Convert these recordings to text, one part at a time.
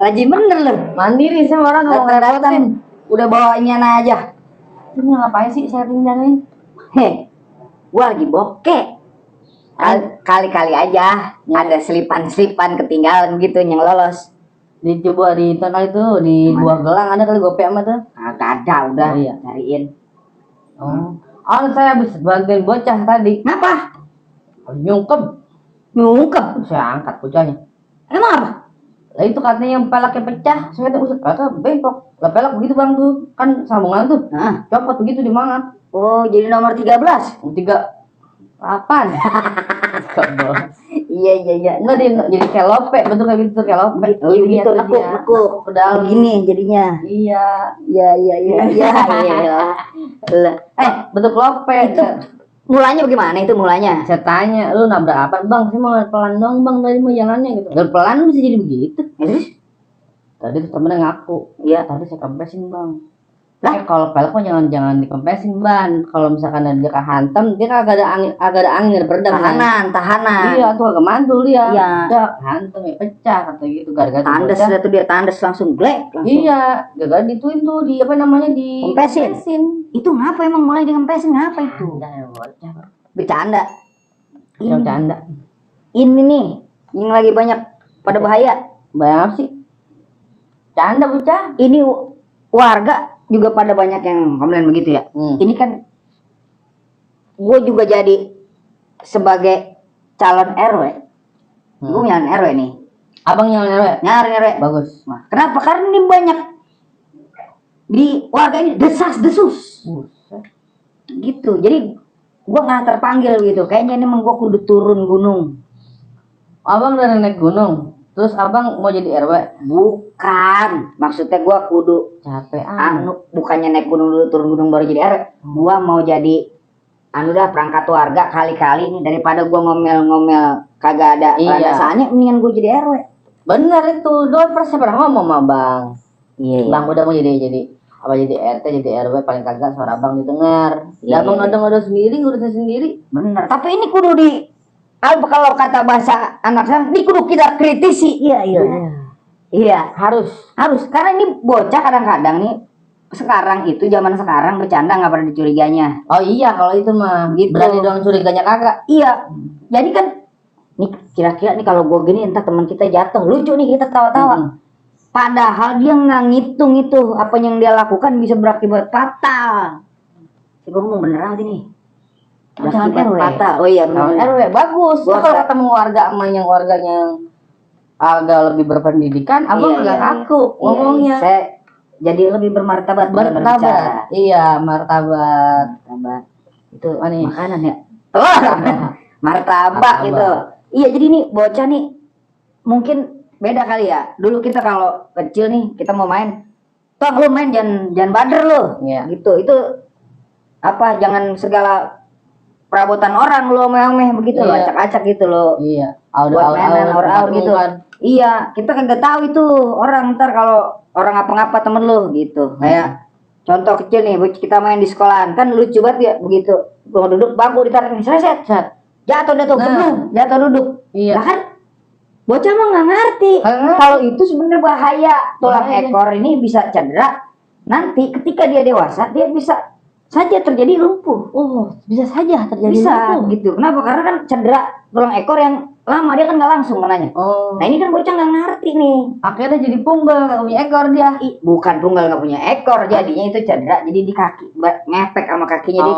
Rajin bener lu. Mandiri sih orang nggak mau ngerepotin. Udah bawa inian aja. Ini ngapain sih saya tinggalin? Gua lagi bokeh. Kali-kali aja ada selipan-selipan ketinggalan gitu yang lolos. Dicoba di internal itu di buah gelang ada kali gope sama tuh. Kagak ada, udah iya. cariin. Saya habis bantuin bocah tadi. Ngapa? Nyungkep. Saya angkat bocahnya. Emang apa? Lah itu katanya yang pelaknya pecah. Saya usut kata bengkok. Lah pelak begitu bang tuh kan sambungan tuh. Copot begitu di mana? Oh jadi nomor 13. 38. Iya. Enggak jadi kayak lope, bentuk kayak gitu kayak lope. Oh gitu, nekuk ke dalam gini jadinya. Iya. Bentuk lope. Itu mulanya bagaimana itu mulanya? Saya tanya, lu nabrak apa? Bang, saya mau pelan dong bang, tadi mau jalannya gitu. Dan pelan bisa jadi begitu. Tadi tuh temennya ngaku. Iya, tadi saya kempesin bang. Kalau pelek mah jangan dikempesin ban. Kalau misalkan dia kehantam, dia agak ada angin beredam. Tahanan. Iya, tuh agak mantul dia. Iya. Udah hantam ya pecah atau gitu gara-gara tandes tuh dia tandes langsung glek. Iya, gara-gara dituin tuh di apa namanya di kempesin. Itu ngapa emang mulai dikempesin ngapa itu? Bercanda. Bercanda. Ini nih yang lagi banyak pada bahaya. Bahaya apa sih? Canda bocah. Ini warga juga pada banyak yang komplain begitu ya. Ini kan gue juga jadi sebagai calon RW. Gue nyalon RW nih. Abang nyalon RW? Nyalon RW. Bagus. Nah, kenapa? Karena ini banyak di warga ini desas-desus. Gitu. Jadi gue nggak terpanggil gitu. Kayaknya ini emang gue kudu turun gunung. Abang udah naik gunung. Terus abang mau jadi RW? Bukan, maksudnya gua kudu capek bukannya naik gunung dulu turun gunung baru jadi RW. Gua mau jadi perangkat warga kali-kali nih daripada gua ngomel-ngomel kagak ada alasannya, mendingan gua jadi RW. Bener itu, doang pernah ngomong sama bang. Iya. Bang udah mau jadi apa jadi RT jadi RW paling kagak suara abang didengar. Ya abang ngomong sendiri, urusan sendiri. Bener. Tapi ini kudu kalau kata bahasa anak saya, ini kudu kita kritisi. Iya, harus. Karena ini bocah kadang-kadang nih zaman sekarang bercanda nggak pernah dicuriganya. Oh iya, kalau itu mah gitu. Berani doang curiganya kagak. Iya. Jadi kan nih kira-kira nih kalau gua gini entar teman kita jatuh, lucu nih kita tawa-tawa. Padahal dia nggak ngitung itu apa yang dia lakukan bisa berakibat fatal. Gua ngomong beneran nih. Jangan RW. Oh iya, RW bagus. Kalau ketemu warga yang warganya agak lebih berpendidikan, abang nggak aku ngomongnya. Saya jadi lebih bermartabat. Iya, martabat. Itu makanan ya. Martabak gitu. Iya, jadi nih bocah nih mungkin beda kali ya. Dulu kita kalau kecil nih kita mau main, toh lu main jangan bader lu. Gitu. Itu apa? Jangan segala perabotan orang lo meh begitu lo acak-acak gitu lo. Iya. Out gitu kan. Iya, kita kan gak tahu itu orang ntar kalau orang ngapa-ngapa temen lo gitu. Kayak contoh kecil nih, kita main di sekolahan kan lucu banget ya begitu. Gua duduk bangku ditarik nih, set. Jatuh duduk. Iya. Lah kan bocah mah nggak ngerti. Kalau itu sebenarnya bahaya. Tulang ekor ini bisa cedera. Nanti ketika dia dewasa dia bisa saja terjadi lumpuh. Oh, bisa saja terjadi lumpuh. Gitu. Kenapa? Karena kan cedera tulang ekor yang lama dia kan nggak langsung mananya. Nah ini kan bocah nggak ngerti nih. Akhirnya jadi punggal nggak punya ekor dia. Bukan punggal nggak punya ekor, jadinya itu cedera. Jadi di kaki ngefek sama kakinya jadi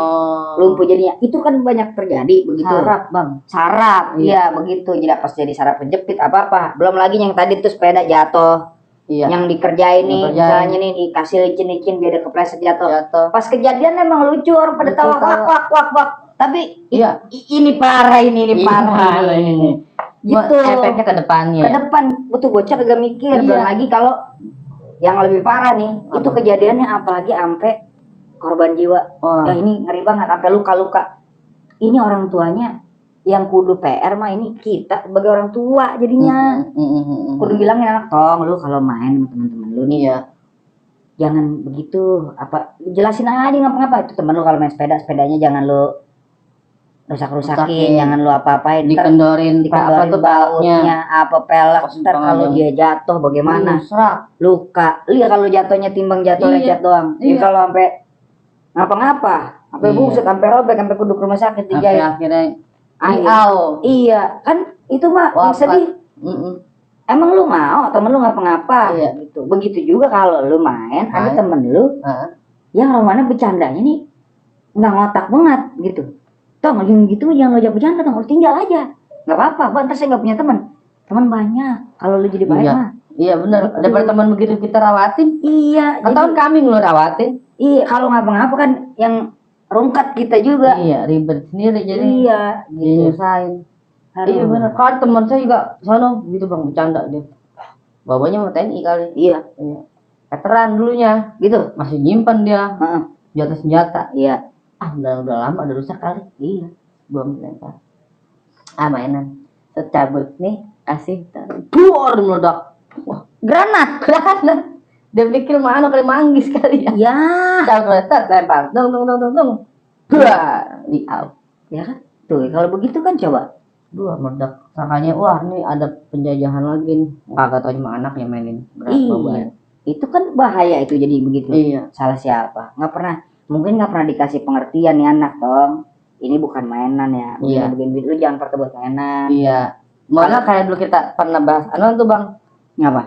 lumpuh jadinya. Itu kan banyak terjadi begitu. Saraf bang. Saraf, iya begitu. Jadi pas jadi saraf penjepit apa-apa. Belum lagi yang tadi tuh sepeda jatuh. Iya. Yang dikerjain nih, misalnya nih dikasih licin biar kepleset jatuh. Pas kejadian emang lucu orang pada tawa wak. Tapi ini parah ini parah ini. Gitu. Efeknya ke depannya. Ke depan butuh bocah agak mikir. Belum lagi kalau yang lebih parah nih, itu kejadiannya apalagi sampai korban jiwa. Ya ini ngeri banget sampai luka-luka. Ini orang tuanya yang kudu PR mah ini kita sebagai orang tua jadinya. Kudu bilangin anak, tong lu kalau main sama teman-teman lu nih ya jangan begitu, apa jelasin aja ngapa-ngapa itu temen lu kalau main sepedanya jangan lu rusak-rusakin, jangan lu apa-apain, dikendorin apa tuh bautnya, apa pelek, ntar kalau dia jatuh bagaimana, luka. Lihat kalau jatuhnya timbang jatuh lecet doang, ini kalau sampai ngapa-ngapa, sampai busuk, sampai robek, sampai kudu ke rumah sakit dijahit. Akhirnya iya kan itu mah yang sedih. Emang lu mau temen lu ngapa-ngapa gitu. Begitu juga kalau lu main ada temen lu yang romannya bercandanya nih nggak ngotak banget gitu. Tong lagi gitu jangan lo ajak bercanda, tong lu tinggal aja. Nggak apa-apa, ntar saya nggak punya teman banyak. Kalau lu jadi baik mah. Iya benar. Daripada teman begitu kita rawatin. Iya. Atau kambing lu rawatin. Iya. Kalau ngapa-ngapa kan yang rungkat kita juga. Iya ribet sendiri jadi. Iya. Nyusahin. Iya benar. Kalau teman saya juga sono gitu bang bercanda dia. Bapaknya mau TNI kali. Iya. Veteran dulunya. Gitu. Masih nyimpan dia. Senjata. Iya. Udah lama udah rusak kali. Iya. Belum lempar. Mainan. Secabut nih kasih buar meledak. Wah, granat. Dia pikir mana kali manggis kali ya. Ya. Tar lempar. Dong. Buar di out. Ya kan? Tuh kalau begitu kan coba. Dua meledak. Makanya wah ini ada penjajahan lagi nih. Kagak tahu cuma anak yang mainin. Iya. Itu kan bahaya itu jadi begitu. Iya. Salah siapa? Mungkin nggak pernah dikasih pengertian nih anak dong. Ini bukan mainan ya. Iya. Begini lu jangan pakai buat mainan. Iya. Malah kayak dulu kita pernah bahas tuh bang. Ngapa?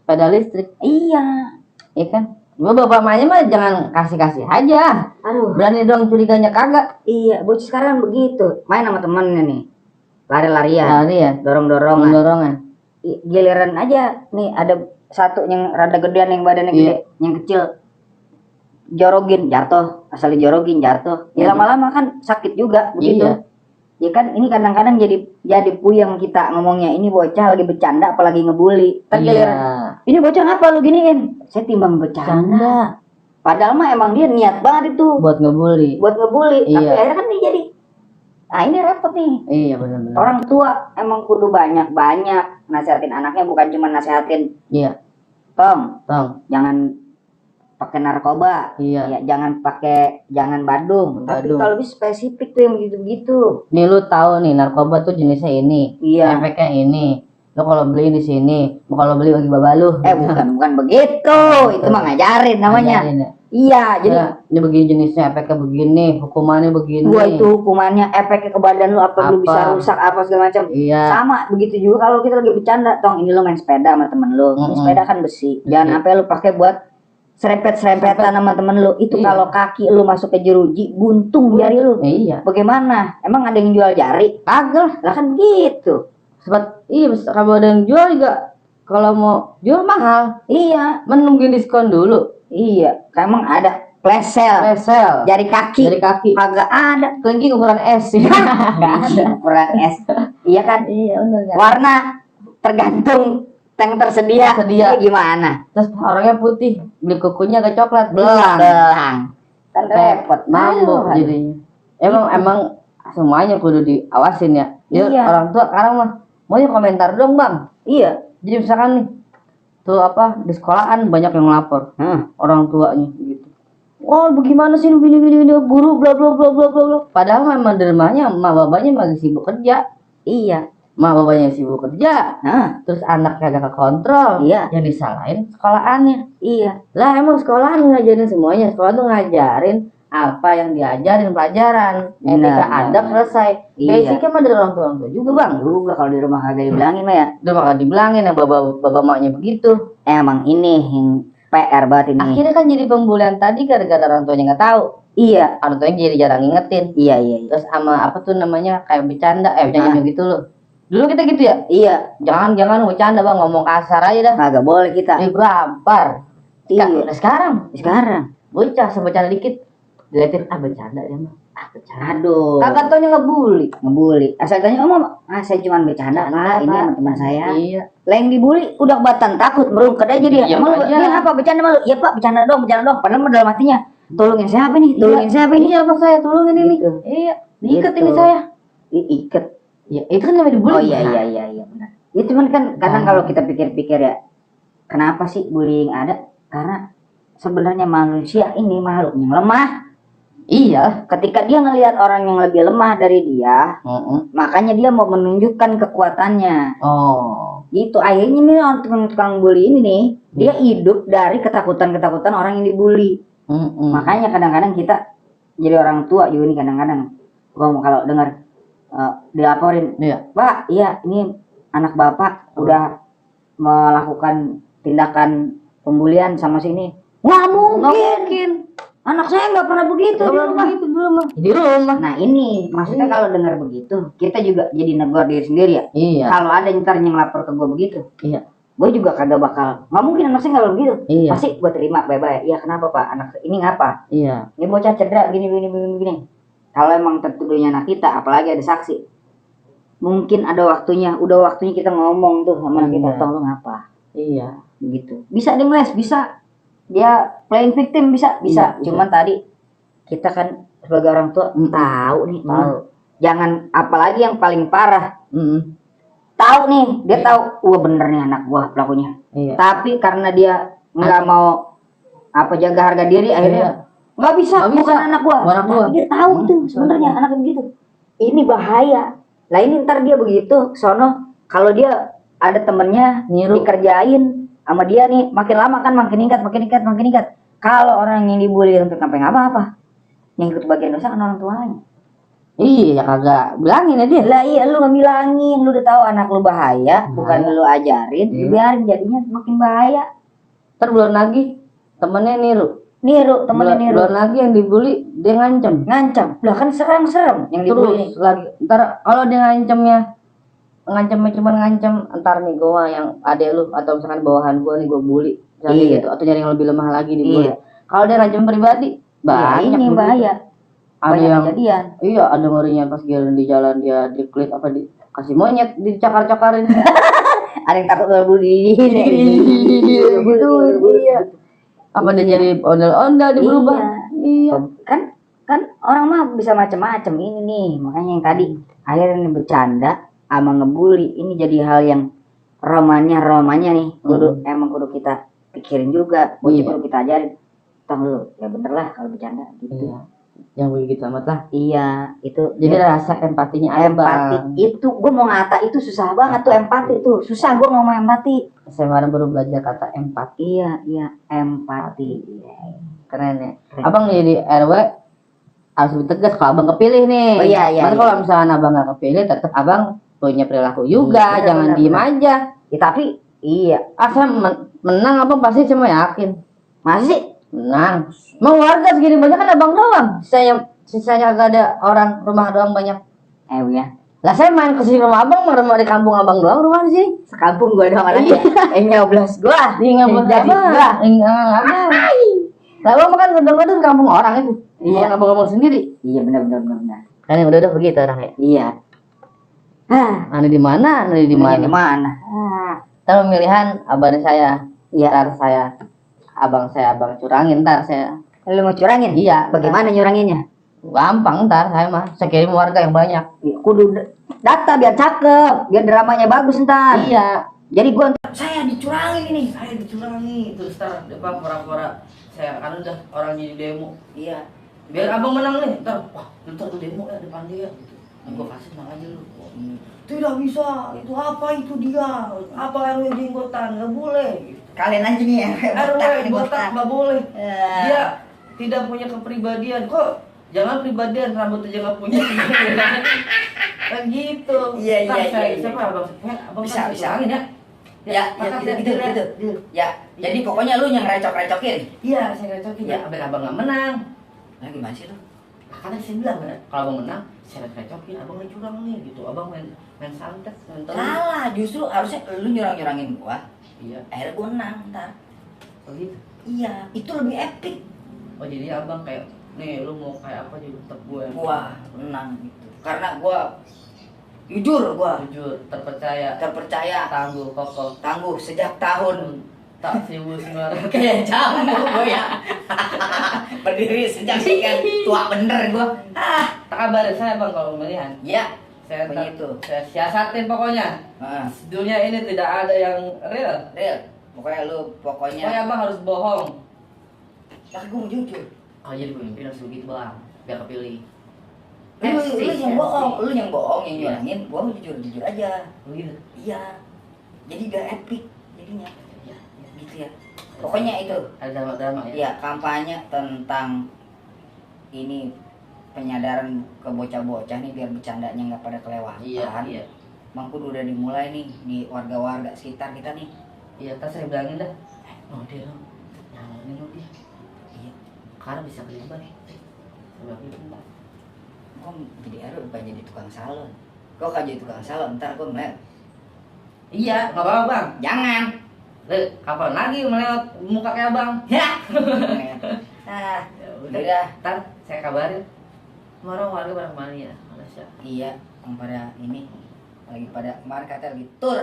Sepeda listrik. Iya. Iya kan? Cuma bapak mamanya mah jangan kasih aja. Aduh. Berani dong curiganya kagak. Iya. Bocah sekarang begitu. Main sama temennya nih. Lari-larian. Dorong-dorongan. Giliran aja nih ada satu yang rada gedean yang badannya gede, yang kecil. Jorogin jatuh, asal jorogin jatuh. Ya lama-lama kan sakit juga begitu. Iya. Ya kan ini kadang-kadang jadi puyeng kita ngomongnya, ini bocah lagi bercanda apalagi ngebully. Ini bocah ngapa lu giniin? Saya timbang bercanda. Padahal mah emang dia niat banget itu buat ngebully. Tapi akhirnya kan dia jadi ini repot nih. Iya benar. Orang tua emang kudu banyak nasihatin anaknya, bukan cuma nasihatin. Iya. Tong, jangan pakai narkoba. Iya. Ya, jangan badung. Tapi kalau bisa spesifik tuh yang begitu-begitu. Nih lu tahu nih narkoba tuh jenisnya ini. Iya. Efeknya ini. Lo kalau beli di sini, kalau beli bagi baba lu. Bukan begitu. Itu mah ngajarin namanya. Iya, jadi ini begini jenisnya, efeknya begini, hukumannya begini. Gua itu hukumannya, efeknya ke badan lu apa lu bisa rusak apa segala macam. Iya. Sama begitu juga kalau kita lagi bercanda, tong ini lu main sepeda sama temen lu. Ini sepeda kan besi. Jangan sampai lu pakai buat serempet-serempetan sama temen lu. Itu kalau kaki lu masuk ke jeruji, buntung jari lu. Iya. Bagaimana? Emang ada yang jual jari? Kagak. Lah kan gitu. Kalau ada yang jual juga kalau mau jual mahal. Iya. Menunggu diskon dulu. Iya. Emang ada plesel. Jari kaki. Kagak ada. Kelingking ukuran S. Ukuran S. Iya kan? Iya benar. Warna tergantung yang tersedia. Gimana? Terus orangnya putih, beli kukunya agak coklat, belang. Kan repot. Mambo jadinya. Emang semuanya kudu diawasin ya. Iya. Orang tua sekarang mah mau komentar dong bang. Iya. Jadi misalkan nih tuh di sekolahan banyak yang lapor orang tuanya gitu. Oh bagaimana sih begini guru bla bla bla bla bla. Padahal memang dermanya emak bapaknya masih sibuk kerja. Iya. Emak bapaknya sibuk kerja. Terus anak kagak kekontrol. Iya. Yang disalahin sekolahannya. Iya. Lah emang sekolahan ngajarin semuanya. Sekolah tuh ngajarin apa yang diajarin pelajaran. Etika adab selesai. Basicnya mah dari orang tua juga bang. Juga kalau di rumah kagak dibilangin mah ya. Udah bakal dibilangin ya bapak maknya begitu. Emang ini yang PR banget ini. Akhirnya kan jadi pembulian tadi gara-gara orang tuanya nggak tahu. Iya. Orang tuanya jadi jarang ngingetin. Iya. Terus sama apa tuh namanya kayak bercanda, bercanda gitu loh. Dulu kita gitu ya. Iya. Jangan bercanda bang, ngomong kasar aja dah. Kagak boleh kita. Gampar. Iya. Sekarang bocah bercanda dikit. Dilihatin bercanda ya mah. Bercanda. Aduh. Kagak taunya ngebully. Asal tanya saya cuma bercanda lah ini sama teman saya. Iya. Yang dibully udah batan takut merungkat aja dia. Dia apa bercanda malu? Iya Pak, bercanda dong. Padahal dalam hatinya tolongin siapa nih? Iya Pak saya tolongin ini. Iya. Diikat ini saya. Diikat. Ya itu kan namanya dibully. Oh iya benar. Ya cuman kan kadang kalau kita pikir-pikir ya, kenapa sih bullying ada? Karena sebenarnya manusia ini makhluk yang lemah. Iya. Ketika dia ngelihat orang yang lebih lemah dari dia, makanya dia mau menunjukkan kekuatannya. Oh. Gitu. Akhirnya nih orang tukang bully ini nih, dia hidup dari ketakutan-ketakutan orang yang dibully. Makanya kadang-kadang kita jadi orang tua juga nih kadang-kadang. Gua kalau dengar dilaporin, Pak, iya ini anak bapak udah melakukan tindakan pembulian sama sini. Nggak mungkin. Anak saya nggak pernah begitu di rumah. Nah ini maksudnya kalau dengar begitu, kita juga jadi negor diri sendiri ya. Iya. Kalau ada ntar yang lapor ke gue begitu, iya. Gue juga kagak bakal. Nggak mungkin anak saya nggak begitu. Iya. Pasti gue terima bye-bye. Iya kenapa Pak? Anak ini ngapa? Iya. Ini bocah cedera gini. Kalau emang tertuduhnya anak kita, apalagi ada saksi, mungkin ada waktunya. Udah waktunya kita ngomong tuh sama kita, tong lu ngapa? Iya. Begitu. Bisa di les, bisa. Dia playing victim bisa. Cuman tadi kita kan sebagai orang tua tahu. Jangan, apalagi yang paling parah. Tahu nih, dia tahu, wah bener nih anak gua pelakunya. Iya. Tapi karena dia nggak mau jaga harga diri, akhirnya nggak bisa. Bukan anak gua. Dia tahu tuh sebenarnya anak begitu. Ini bahaya. Lah ini ntar dia begitu, sono kalau dia ada temennya dikerjain sama dia nih, makin lama kan makin meningkat. Kalau orang yang dibully untuk sampai nggak apa-apa, yang ikut bagian dosa kan orang tuanya. Iya, kagak bilangin ya dia. Lah iya, lu nggak bilangin, lu udah tahu anak lu bahaya, bukan lu ajarin, biarin jadinya makin bahaya. Terus lagi temennya niru, temennya niru. Belum lagi yang dibully dia ngancem. Lah kan serem yang dibully. Terus lagi, ntar kalau dia ngancemnya cuma ngancem entar nih gua yang adek lu atau misalkan bawahan gua nih gua bully gitu, atau nyari yang lebih lemah lagi dibully. Kalau dia ngancem pribadi banyak ini bahaya. Ada yang kejadian. Iya, ada ngerinya pas di jalan dia diklik dikasih monyet, dicakar-cakarin. Ada yang takut bully. Gitu. Iya. Apa dia jadi ondel-ondel berubah? Iya. Kan orang mah bisa macam-macam ini nih. Makanya yang tadi akhirnya bercanda sama ngebully, ini jadi hal yang romanya nih. Kudu kita pikirin juga, kudu kita ajarin. Tong lu, ya bener lah kalau bercanda gitu. Iya. Yang begitu amat lah. Iya, itu jadi rasa empatinya ada. Empati itu gue mau ngata itu susah banget tuh, empati tuh. Susah gue ngomong empati. Saya baru belajar kata empati. Iya, empati. Keren ya. Abang jadi RW harus lebih tegas kalau abang kepilih nih. Oh iya. Karena kalau misalnya abang nggak kepilih, tetap abang punya perilaku juga, jangan diem aja. Ya, tapi iya, asal menang abang pasti cuma yakin. Masih menang. Mau warga segini banyak kan abang doang. Sisanya gak ada orang, rumah doang banyak. Ya. Lah saya main ke sini rumah abang, rumah di kampung abang doang, rumah di sini. Sekampung gua doang aja. Nyoblos gua. Ngoblos gua. Enggak. Lah abang kan gedung-gedung kampung orang itu. Iya, ngomong sendiri. Iya benar. Kan yang udah begitu orangnya. Iya. Ada di mana? Ntar pemilihan abang saya. Iya, abang curangin ntar saya. Lu mau curangin? Iya. Bagaimana nyuranginnya? Gampang ntar saya mah. Saya kirim warga yang banyak. Kudu data biar cakep, biar dramanya bagus ntar. Iya. Jadi gua saya dicurangin ini. Terus ntar depan pura-pura saya kan udah orang jadi demo. Iya. Biar abang menang nih. Ntar tuh demo ya depan dia gitu. Gua kasih menang aja lu. Tidak bisa. Itu apa itu dia? Apa RW jenggotan? Enggak boleh. Kalian aja nih ya. RW botak nggak boleh. Dia tidak punya kepribadian. Kok jangan pribadian, rambut aja nggak punya. Kan gitu. Iya. Siapa abang? Bisa angin ya. Ya, gitu. Ya, jadi pokoknya lu yang recok-recokin. Iya, saya recokin. Ya, abang nggak menang. Nah, gimana sih lu? Karena saya bilang kan, kalau abang menang, saya recokin. Abang nggak curang nih, gitu. Abang main santet. Salah, justru harusnya lu nyurangin gua. Iya. Akhirnya gue menang ntar. Oh gitu? Iya, itu lebih epic. Oh jadi abang kayak, nih lu mau kayak apa juga tetap gue yang menang gitu. Karena gue jujur, terpercaya, tangguh sejak tahun tak 1900. Kayak jambu gue ya. Berdiri sejak sekian tua bener gue. Tak kabar saya bang kalau pemilihan. Iya. Saya siasatin pokoknya. Dunia ini tidak ada yang real. Pokoknya abang harus bohong. Lah gue mau jujur. Kalau jadi pemimpin harus begitu bang. biar kepilih. Lu yang bohong, yang nyurangin, gua jujur aja. Oh gitu. Iya. Jadi biar epic jadinya. Iya. Gitu ya. Pokoknya itu. Ada drama ya. Iya, kampanye tentang ini penyadaran ke bocah-bocah nih biar bercandanya nggak pada kelewatan. Iya. Bang kudu udah dimulai nih di warga-warga sekitar kita nih. Iya, kan saya bilangin dah. Oh dia lo, nyalonin lo dia. Iya. Karena bisa kelihatan. Sebab itu Bang. Kok jadi aduh bukan jadi tukang salon. Kok gak jadi tukang salon, ntar gua melewat. Iya, nggak apa-apa Bang. Jangan. Kapan lagi melewat muka kayak Bang? Ya. Ah, udah. Ntar saya kabarin. Kemarin warga pada kemana ya? Iya, yang pada ini lagi pada kemarin kata lagi tur